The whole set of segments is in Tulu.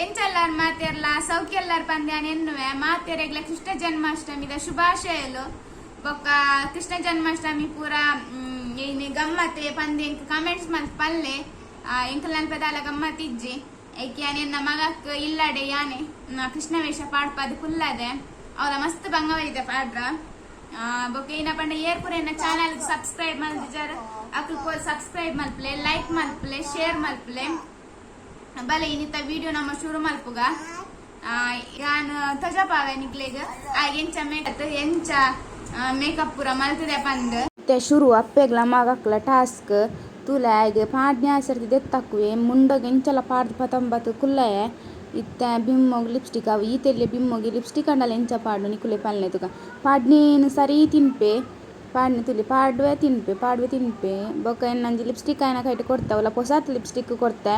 ಎಂಚಲ್ಲಾರ್ ಮಾತೆರ್ಲ ಸೌಖ್ಯಲ್ಲಾರ್ ಪಂದ್ಯಾನ್ ಎನ್ನುವೆ ಮಾತೆರೆಗ್ಲ ಕೃಷ್ಣ ಜನ್ಮಾಷ್ಟಮಿದ ಶುಭಾಶಯಲು. ಬೊಕ್ಕ ಕೃಷ್ಣ ಜನ್ಮಾಷ್ಟಮಿ ಪೂರ ಇನಿ ಗಮ್ಮತೆ ಪಂದ್ ಎಂಕ್ ಕಮೆಂಟ್ಸ್ ಮಲ್ತ್ ಪಲ್ಲೆ. ಎಂಕಲ್ ನಲ್ಪದಾಲ ಗಮ್ಮತ್ ಇಜ್ಜಿ. ಐಕ್ ಯಾನ್ ಎನ್ನ ಮಗಕ್ ಇಲ್ಲಡೆ ಯಾನೆ ಕೃಷ್ಣ ವೇಷ ಪಾಡ್ಪದ್ ಕುಲ್ಲದೆ. ಅವಳ ಮಸ್ತ್ ಬಂಗವೈದೆ ಪಾಡ್ರ. ಬೊಕ್ಕ ಏನ ಪಂಡ ಏರ್ ಪೂರ ಎನ್ನ ಚಾನಲ್ ಸಬ್ಸ್ಕ್ರೈಬ್ ಮಲ್ದಿಜಾರ್ ಅಕ್ಲ್ ಪೋದು ಸಬ್ಸ್ಕ್ರೈಬ್ ಮಲ್ಪಲೆ, ಲೈಕ್ ಮಲ್ಪಲೆ, ಶೇರ್ ಮಲ್ಪಲೆ. ಬಲೆ ಇನ್ನಿತ ವಿಡಿಯೋ ನಮ್ಮ ಶುರು ಮಲ್ಪುಗ. ಯಾನ್ ತೊಜಪಾವೆ ನಿಕ್ಲೆಗ್ ಎಂಚ ಮೇಕಪ್, ಎಂಚ ಮೇಕಪ್ ಪೂರ ಮಲ್ತದೆ ಪಂದ್. ಇತ್ತೆ ಶುರು ಅಪ್ಪೆಗ್ಲ ಮಗಕ್ಲ ಟಾಸ್ಕ್. ತೂಲೆ ಆಯ್ಗೆ ಪಾಡ್ನೆ ಆಸರ್ತಿ ದೆತ್ತಕ್ಕುವೆ ಮುಂಡೊಗ್ ಎಂಚಲ ಪಾಡ್ದ್ ಪತೊಂಬತ್ ಕುಲ್ಲಯೆ. ಇತ್ತೆ ಬಿಮ್ಮೊಗ್ ಲಿಪ್ಸ್ಟಿಕ್ ಅವು ಈತೆಲ್ಯ ಬಿಮ್ಮೊಗ್ ಲಿಪ್ಸ್ಟಿಕ್ ಅಂಡಲ ಎಂಚ ಪಾಡ್ನು ನಿಕುಲೆ ಪಲ್ಲೆ ತುಕ. ಪಾಡ್ನೇನ್ ಸರಿ ತಿನ್ಪೆ ಪಾಡ್ನೆ ತುಲಿ ಪಾಡ್ವೆ ತಿನ್ಪೆ ಪಾಡ್ವೆ ತಿನ್ಪೆ. ಬೊಕ ಎನ್ನೊಂಜಿ ಲಿಪ್ಸ್ಟಿಕ್ ಆಯನ ಕೈಟ್ ಕೊರ್ತೆ, ಅವಲ ಪೊಸತ್ ಲಿಪ್ಸ್ಟಿಕ್ ಕೊರ್ತೆ.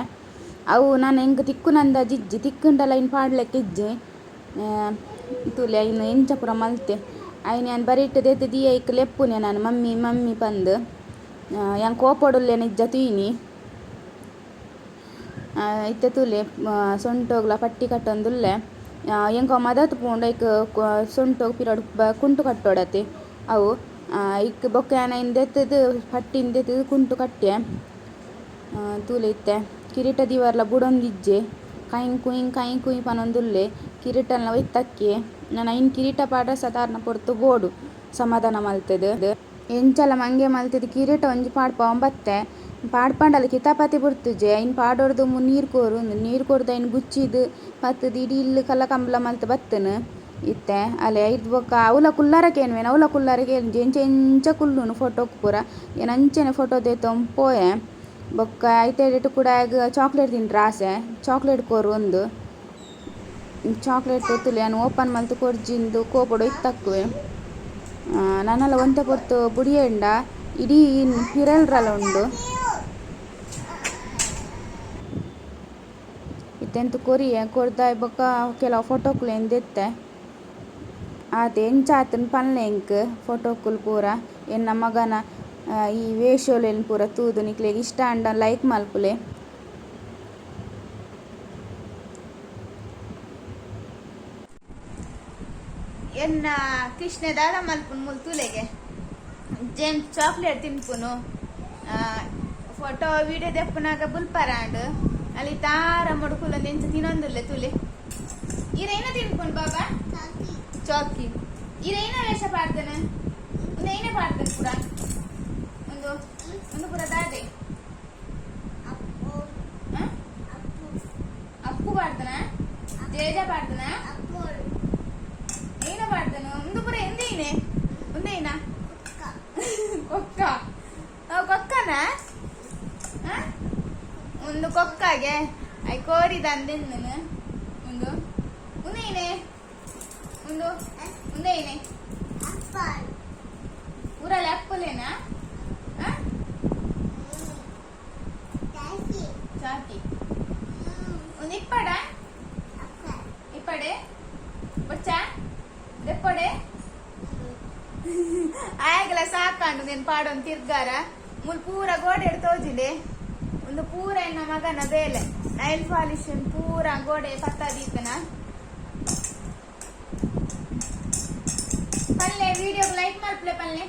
ಅವು ನನ ಎಂಕ್ ತಿಕ್ಕುನಂದ ಜಿಜ್ಜಿ ತಿಕ್ಕುಂಡಲ ಇನ್ ಪಾಡ್ಲೆಕ್ ಇಜ್ಜಿ. ತೂಲೆ ಐನ್ ಎಂಚ ಪೂರ ಮಲ್ತೆ. ಐನ್ ಯಾನ್ ಬರಿಟ್ ದೆತ್ತ್ ದೀಯ ಐಕ್ ಲೆಪ್ಪುನೆ ನಾನು ಮಮ್ಮಿ ಮಮ್ಮಿ ಪಂದ್. ಯಾನ್ ಕೋಪೊಡುಲ್ಲೇನ ಇಜ್ಜ ತೂಯಿನಿ. ಇತ್ತೆ ತೂಲೆ ಸೊಂಟೊಗ್ಲ ಪಟ್ಟಿ ಕಟ್ಟೊಂದುಲ್ಲೆ. ಎಂಕ್ ಅವು ಮದತ್ ಪೋಂಡು. ಐಕ್ ಸೊಂಟೊಗ್ ಪಿರಡ್ ಕುಂಟು ಕಟ್ಟೊಡತೆ ಅವು. ಐಕ್ ಬೊಕ್ಕ ಯಾನ್ ಐನ್ ದೆತ್ತುದು ಪಟ್ಟಿನ್ ದೆತ್ತುದು ಕುಂಟು ಕಟ್ಟೆ. ತೂಲೆ ಇತ್ತೆ ಕಿರೀಟ ದೀವರ್ಲ ಬುಡೊಂದಿಜ್ಜೆ. ಕೈನ್ ಕುಯ್ ಕೈನ್ ಕುಯ್ ಪನೊಂದುಲ್ಲೆ. ಕಿರೀಟನ್ಲ ಒಯ್ತಕ್ಕೆ ನನ ಐನ್ ಕಿರೀಟ ಪಾಡ್ರೆ ಸಾಧಾರಣ ಪೊರ್ತು ಬೋಡು ಸಮಾಧಾನ ಮಲ್ತುದು. ಎಂಚಲ ಮಂಗೆ ಮಲ್ತುದು ಕಿರೀಟ ಒಂಜಿ ಪಾಡ್ಪಾವೊಂದು ಬತ್ತೆ. ಪಾಡ್ಪಂಡಲ ಕಿತಾಪತಿ ಬುಡ್ತುಜೆ. ಐನ್ ಪಾಡೊರ್ದು ನೀರ್ ಕೊರು ನೀರ್ ಕೊರ್ದು ಐನ್ ಗುಚ್ಚಿದ್ ಪತ್ತುದು ಇಡೀ ಇಲ್ಲ್ ಕಲ್ಲ ಕಂಬ್ಲ ಮಲ್ತ್ ಬತ್ತುನು. ಇತ್ತೆ ಅಲೆ ಐರ್ದ್ ಬೊಕ್ಕ ಅವ್ಲ ಕುಲ್ಲರ ಕೇನ್ವೇನ್, ಅವ್ಲ ಕುಲ್ಲರ ಕೇನ್ಜಿ. ಎಂಚ ಎಂಚ ಕುಲ್ಲುನು ಫೋಟೋಕ್ ಪೂರ ಏನ್ ಅಂಚನೆ ಫೋಟೋ ದೆತ್ತೊಂದು ಪೋಯೆ. ಬೊಕ್ಕ ಐತೆ ಕೂಡ ಚಾಕ್ಲೇಟ್ ತಿಂಡ್ರ ಆಸೆ, ಚಾಕ್ಲೇಟ್ ಕೊರು ಒಂದು ಚಾಕ್ಲೇಟ್ ತುಲೆ ಯಾನ್ ಓಪನ್ ಮಲ್ತ್ ಕೊರ್ಜಿಂದು ಕೋಪೊಡು ಇತ್ತಕ್ಕುವೆ. ನನಲ ಒಂತೆ ಪೊರ್ತು ಬುಡಿಯೆಂಡ ಇಡೀ ಪಿರೆಲ್ರಲ ಉಂಡು. ಇತ್ತೆಂತ ಕೊರಿಯೆ ಕೊರ್ದಾಯ್ ಬೊಕ್ಕ ಕೆಲವು ಫೋಟೋಕುಲು ದೆತ್ತೆ. ಆತೆ ಎಂಚ ಆತನ್ ಪನ್ಲೆ ಎಂಕ್ ಫೋಟೋಕುಲು ಪೂರ. ಎನ್ನ ಮಗನ ಈ ವೇಷೊಲೆನ್ ಪೂರ ತೂದು ನಿಕ್ಲೆಗ್ ಇಷ್ಟ ಆಂಡ ಲೈಕ್ ಮಲ್ಪುಲೆ. ಎನ್ನ ಕೃಷ್ಣ ದಾದ ಮಲ್ಪುನು ಮುಲ್ ತೂಲೆಗೆ. ಜೇಮ್ಸ್ ಚಾಕ್ಲೇಟ್ ತಿನ್ಪುನು. ಫೋಟೋ ವಿಡಿಯೋ ದೆಪ್ಪುನಾಗ ಬುಲ್ಪರಾಂಡ್. ಅಲ್ಲಿ ತಾರ ಮುಡುಕುಲೊಂದು ಎಂಚ ತಿನ್ನೊಂದುಲ್ಲೆ ತೂಲೆ. ಇರೇನ ತಿನ್ಪುನು ಬಾಬಾ? ಚಾಕಿ. ಇರೇನ ವೇಷ ಪಾಡ್ದನ? ಒಂದು ಏನೇ ಪಾಡ್ದನ ಪೂರ? ಒಂದು ಒಂದು ಪೂರ ದಾದೆ? ಅಪ್ಪು ಪಾಡ್ದನ? ಜೇಜ ಪಾಡ್ದನ? ಏನ ಪಾಡ್ದನ? ಒಂದು ಪೂರ ಎಂದೇನೆ? ಒಂದೇನ? ಕೊಕ್ಕ. ಕೊಕ್ಕನ? ಒಂದು ಕೊಕ್ಕಾಗೆ I ಕೋರಿ ದಂದೆಂದನು. ಒಂದು ಒಂದೇನೆ? ಒಂದು ಒಂದೇನೆ? ಊರಲ್ಲಿ ಅಪ್ಪಲೇನಾ? ಚಾಕಿ. ಒಂದು ಇಪ್ಪಡ? ಇಪ್ಪಡೆ ಬೊಚ್ಚ ದೆಪ್ಪಡೆ ಆಯಗಲ ಸಾಕಾಂಡು ನೀನು ಪಾಡೊಂದು ತಿರ್ಗಾರ. ಮುಲ್ ಪೂರ ಗೋಡೆ ತೋಜಿದೆ. ಒಂದು ಪೂರ ಎನ್ನ ಮಗನ ಬೇಲೆ ನೈಲ್ ಪಾಲಿಶ್ ಪೂರ ಗೋಡೆ ಪತ್ತದೀತನ. ಪಲ್ಲೆ ವಿಡಿಯೋಗೆ ಲೈಕ್ ಮಲ್ಪಲೆ ಪಲ್ಲೆ,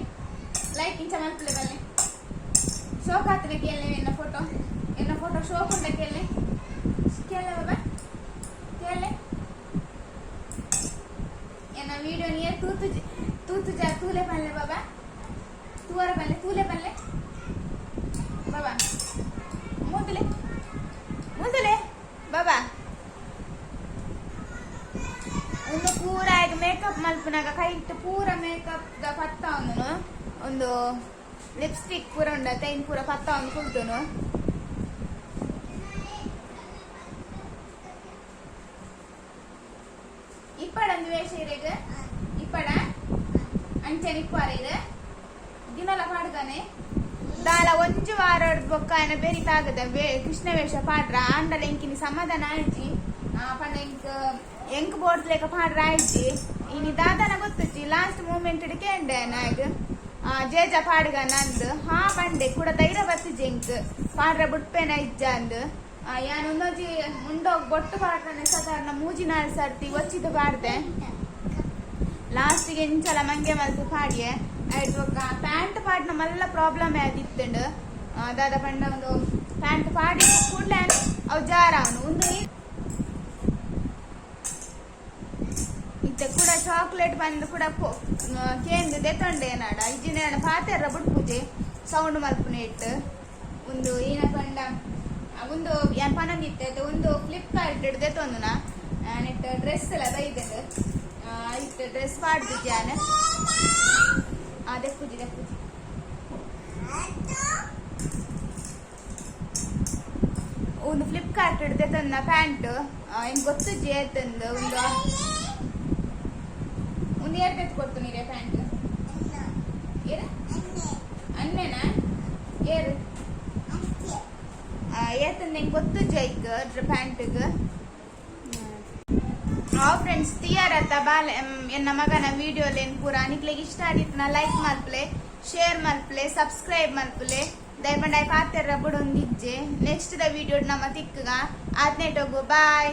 ಲೈಕ್ ಇಂಚ ಮಲ್ಪಲೆ ಪಲ್ಲೆ. ಶೋಕ್ ಆತನ ಕೇಳಲೆ ಎನ್ನ ಫೋಟೋ, ಎನ್ನ ಫೋಟೋ ಶೋಕ್ ಉಂಡ ಕೇಳಲೆ ಕೇಳಲೆ ಬಾಬಾ ಕೇಳಲೆ. ಎನ್ನ ವಿಡಿಯೋ ನೀರ್ ತೂತು ತೂತು ಜಾ ತೂಲೆ ಪಲ್ಲೆ ಬಾಬಾ, ತೂವರ ಪಲ್ಲೆ ತೂಲೆ ಪಲ್ಲೆ ಬಾಬಾ. ಮೂತಲೆ ಮೂತಲೆ ಬಾಬಾ. ಒಂದು ಪೂರ ಈಗ ಮೇಕಪ್ ಮಲ್ಪುನಾಗ ಕೈಟ್ ಪೂರ ಮೇಕಪ್ ದ ಪತ್ತ ಒಂದುನು. ಒಂದು ಲಿಪ್ಸ್ಟಿಕ್ ಪೂರ ಉಂಡತೆ ಇನ್ ಪೂರ ಪತ್ತ ಒಂದು ಕುಲ್ತುನು. ಇಪ್ಪಡೊಂದು ವೇಷ ಇರೆಗ್ ಇಪ್ಪಡ ಅಂಚನೆ ಇಪ್ಪಾರ ಇದೆ ದಿನಲ ಪಾಡ್ದಾನೆ ದಾಲ ಒಂಜಿ ವಾರ ಬೊಕ್ಕ ಆಯನ ಬೆರಿ ತಾಗದ ಕೃಷ್ಣ ವೇಷ ಪಾಡ್ರ. ಆಂಡಲ ಎಂಕಿನಿ ಸಮಾಧಾನ ಆಯ್ಜಿ. ಪಂಡ ಎಂಕ್ ಎಂಕ್ ಬೋರ್ಡ್ ಲೆಕ್ಕ ಪಾಡ್ರ ಆಯ್ಜಿ. ಇನಿ ದಾದನ ಗೊತ್ತುಜ್ಜಿ. ಲಾಸ್ಟ್ ಮೂಮೆಂಟ್ ಕೇಂಡೆ ನಾಗ್ ಜೇಜ ಪಾಡ್ಗ ನಂದು ಹಾ ಪಂಡೆ ಕೂಡ ಧೈರ್ಯ ಬತ್ತಿಜಿ ಎಂಕ್ ಪಾಡ್ರ ಬುಟ್ಪೇನ ಇಜ್ಜ ಅಂದ್. ಯಾನ್ ಒಂದೊಂಜಿ ಮುಂಡೋಗ್ ಬೊಟ್ಟು ಪಾಡ್ದನೆ ಸಾಧಾರಣ ಮೂಜಿ ನಾಲ್ ಸರ್ತಿ ಒಚ್ಚಿದ್ ಪಾಡ್ದೆ. ಲಾಸ್ಟಿಗೆ ಎಂಚಲ ಮಂಗೆ ಮಲ್ತ್ ಪಾಡಿಯೆ. ಐಟ್ ಬೊಕ್ಕ ಪ್ಯಾಂಟ್ ಪಾಡ್ನ ಮಲ್ಲ ಪ್ರಾಬ್ಲಮ್ ಆದಿತ್ತುಂಡು. ದಾದ ಪಂಡ ಒಂದು ಪ್ಯಾಂಟ್ ಪಾಡಿ ಕೂಡ್ಲೆ ಅವು ಜಾರ ಅವನು ಒಂದು. ಇತ್ತೆ ಕೂಡ ಚಾಕ್ಲೇಟ್ ಬಂದು ಕೂಡ ಕೇಂದ್ ದೆತೊಂಡೆ ಏನಾಡ ಇಜ್ಜಿನ ಪಾತೆರ್ರ ಬುಡ್ಪುಜೆ ಸೌಂಡ್ ಮಲ್ಪುನ ಇಟ್ಟು. ಒಂದು ಏನ ಪಂಡ ಒಂದು ಯಾನ್ ಪನೊಂದಿತ್ತೆ, ಒಂದು ಫ್ಲಿಪ್ಕಾರ್ಟ್ ದೆತೊಂದುನ ನೆಟ್ ಡ್ರೆಸ್ ಎಲ್ಲ ಬೈದೆಂಡು. ಇತ್ತೆ ಡ್ರೆಸ್ ಪಾಡ್ದಿಜ್ಜೆ ಯಾನ್. ದೆಪ್ಪುಜಿ ದೆಪ್ಪುಜಿ. ಒಂದು ಫ್ಲಿಪ್ಕಾರ್ಟ್ ದೆತೊಂದ ಪ್ಯಾಂಟ್ ಎಂಕ್ ಗೊತ್ತುಜ್ಜಿ ಏತಂದು. ಒಂದು ಒಂದು ಏರ್ ತೆತ್ತು ಕೊಡ್ತು ನೀರೆ ಪ್ಯಾಂಟ್? ಏರ ಅನ್ನೇನಾ ಏರು ಏತಂದು ಎಂಕ್ ಗೊತ್ತುಜ್ಜಿ ಐಕ್ ಪ್ಯಾಂಟ್ಗ್. ಆ ಫ್ರೆಂಡ್ಸ್, ತಿಯರತ್ತ ಬಾಲೆ ಎನ್ನ ಮಗನ ವಿಡಿಯೋ ಲೇನ್ ಪೂರ ನಿಕ್ಲೆಗ್ ಇಷ್ಟ ಆದಿತ್ನ ಲೈಕ್ ಮಲ್ಪಲೆ, ಶೇರ್ ಮಲ್ಪಲೆ, ಸಬ್ಸ್ಕ್ರೈಬ್ ಮಲ್ಪಲೆ. ದಯಪಂಡ ಪಾತೆರ್ರ ಬುಡೊಂದಿಜ್ಜೆ. ನೆಕ್ಸ್ಟ್ ದ ವಿಡಿಯೋ ನಮ್ಮ ತಿಕ್ಕಗ ಆತ್ನೇಟೋಗು. ಬಾಯ್.